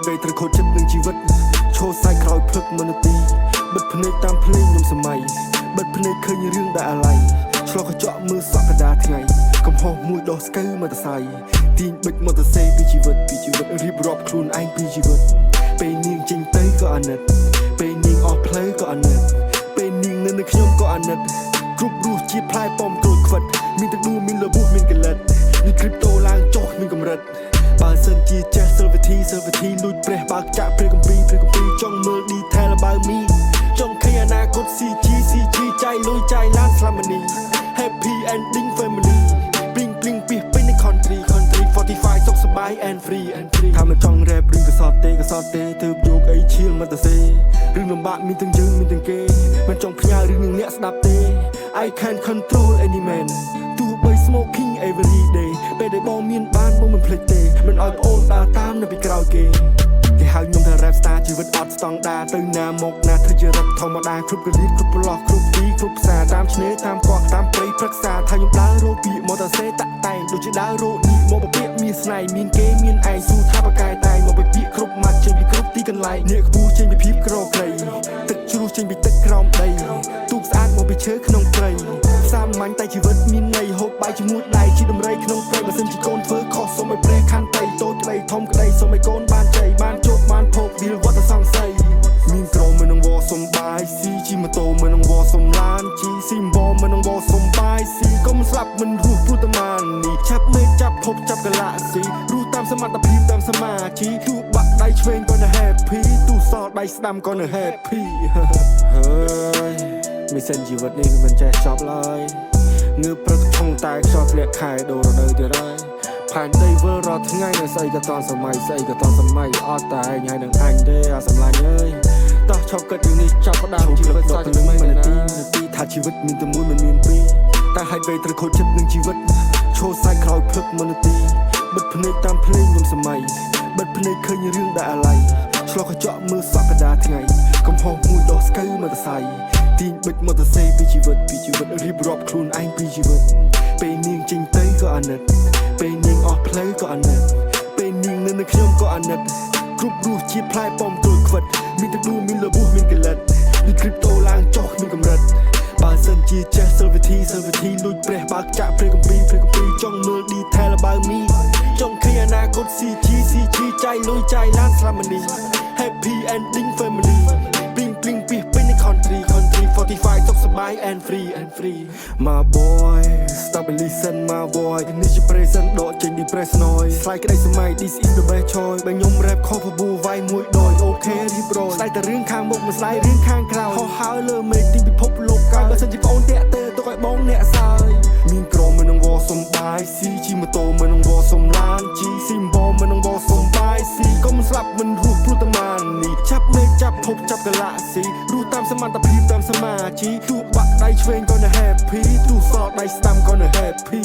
តុអ្វីត្រូវខូចចិត្តនឹងជីវិតឈរសាយក្រោយភ្លឹកមួយនាទីបិទភ្នែកតាមភ្លេងខ្ញុំសម័យបិទភ្នែកឃើញរឿងដែលអាល័យឆ្លុះកញ្ចក់មើលសក់កដាថ្ងៃកំហុសមួយដោះស្កូវមកតសៃទាញបិចមកតសេពីជីវិតពីជីវិតរៀបរាប់ខ្លួនឯងពីជីវិតពេលនាងចេញទៅក៏អាណិតពេលនាងអស់ផ្លូវក៏អាណិតពេលនាងនៅនឹងខ្ញុំក៏អាណិតគ្រប់រសជាតិផ្លែប៉ោមក្រូចខ្វិតមានទឹកដួមានរបួសមានកលិតមាន crypto ឡើងចុះគ្មានកម្រិត បើសិនជាចេះសិលវិធីសិលវិធីលួចព្រះបើកចាក់ព្រះគម្ពីរព្រះគម្ពីរចង់មើល detail បើមីចង់ឃើញអនាគត CG CG ចាយលុយចាយឡានស្លាប់មនី Happy ending family ព្រីងព្រីងពីពេញใน country country 45សុខសប្បាយ and free and free ថាមិនចង់ rap រឿងកសត់ទេកសត់ទេទើបយកអីឈៀលមកទៅសេរឿងលំបាកមានទាំងយើងមានទាំងគេមិនចង់ផ្ញើរឿងនឹងអ្នកស្ដាប់ទេ I can't control any man ទោះបី smoking every day ពេលដែលបងមានបានបងមិនភ្លេចទេមិនឲ្យប្អូនដើរតាមនៅពីក្រោយគេគេហៅខ្ញុំថា rap star ជីវិតអត់ស្តង់ដាទៅណាមកណាធ្វើជារឹកធម្មតាគ្រប់កលៀតគ្រប់ប្រឡោះគ្រប់ទីគ្រប់ផ្សារតាមឆ្នេរតាមកោះតាមព្រៃព្រឹក្សាថាខ្ញុំដើររកពាក្យមកតាសេតាក់តែងដូចជាដើររកនេះមកពពាក្យមានស្នេហ៍មានគេមានឯងស៊ូថាបកែតែងមកពីពាក្យគ្រប់ម៉ាត់ចេញពីគ្រប់ទីកន្លែងនេះខ្ពស់ចេញពីភាពក្រក្រៃទឹកជ្រោះចេញពីទឹកក្រោមដីទូកស្អាតមកពីឈើក្នុងព្រៃសាមញ្ញតែជីវិតមានន័យហូបបាយជាមួយដៃជាដំរីក្នុងព្រៃបើសិនជាកូនធ្វើខុសសូមឲ្យព្រះខន្តីតូចក្តីធំក្តីសូមឲ្យកូនបានជ័យបានជោគបានភោគវាលវត្តសង្ស័យមានក្រុមមួយនឹងវសំបាយស៊ីជិះម៉ូតូមួយនឹងវសំឡានជីស៊ីមបមួយនឹងវសំបាយស៊ីកុំស្លាប់មិនរស់ព្រោះតែម៉ាននេះចាប់មេឃចាប់ភពចាប់កាឡាស៊ីរស់តាមសមត្ថភាពតាមសមាជីទោះបាក់ដៃឆ្វេងក៏នៅ happy ទោះសល់ដៃស្ដាំក៏នៅ happy ហើយមីសិនជីវិតនេះវាមិនចេះចប់ឡើយងើបព្រឹកឆុងតែខ្យល់ធ្លាក់ខែដូររដូវទៀតហើយផែនដីវិលរាល់ថ្ងៃនៅស្អីក៏តន់សម័យស្អីក៏តន់សម័យអត់តែឯងហើយនឹងអញទេអាសម្លាញ់អើយតោះឈប់គិតរឿងនេះចាប់ផ្ដើមជីវិតសាជាថ្មីនាទីនាទីថាជីវិតមានតែមួយមិនមានពីរតែហេតុអ្វីត្រូវខូចចិត្តនឹងជីវិតឈរសាយក្រោយភ្លឹកមួយនាទីបិទភ្នែកតាមភ្លេងខ្ញុំសម័យបិទភ្នែកឃើញរឿងដែលអាល័យឆ្លុះកញ្ចក់មើលសក់កដាថ្ងៃកំហុសមួយដោះស្កូវមកតសៃទាញបិចមកតសេពីជីវិតពីជីវិតរៀបរាប់ខ្លួនឯងពីជីវិតពេលនាងចេញទៅក៏អាណិតពេលនាងអស់ផ្លូវក៏អាណិតពេលនាងនៅនឹងខ្ញុំក៏អាណិតគ្រប់រសជាតិផ្លែប៉ោមក្រូចខ្វិតមានទឹកដួមានរបួសមានកលិតមាន crypto ឡើងចុះគ្មានកម្រិតបើសិនជាចេះសិលវិធីសិលវិធីលួចព្រះបើកចាក់ព្រះគម្ពីរព្រះគម្ពីរចង់មើល detail បើមីចង់ឃើញអនាគត CG CG ចាយលុយចាយឡានស្លាប់មនី Happy ending family ព្រីងព្រីងពីពេញใน country country 45សុខសប្បាយ and free and free My boy, stop and listen, my boy នេះជា present ដកចេញ depress noise ស្លាយក្តីសម័យ this is the best choice បើខ្ញុំ rap ខុសពបួវាយមួយដោយ okay រៀបរយស្ដាយតែរឿងខាងមុខមិនស្ដាយរឿងខាងក្រោយហោះហើរលើមេឃទីពិភពលោកកាយបើសិនជាប្អូនតាក់ទេទុកឲ្យបងអ្នកសើយមានក្រុមមួយនឹងវសំបាយស៊ីជិះម៉ូតូមួយនឹងវសំឡានជីស៊ីមបមួយនឹងវសំបាយស៊ីកុំស្លាប់មិនរស់ព្រោះតែម៉ាននេះចាប់មេឃចាប់ភពចាប់កាឡាស៊ីរស់តាមសមត្ថភាពតាមសមាជីទោះបាក់ដៃឆ្វេងក៏នៅ happy ទោះសល់ដៃស្ដាំក៏នៅ happy.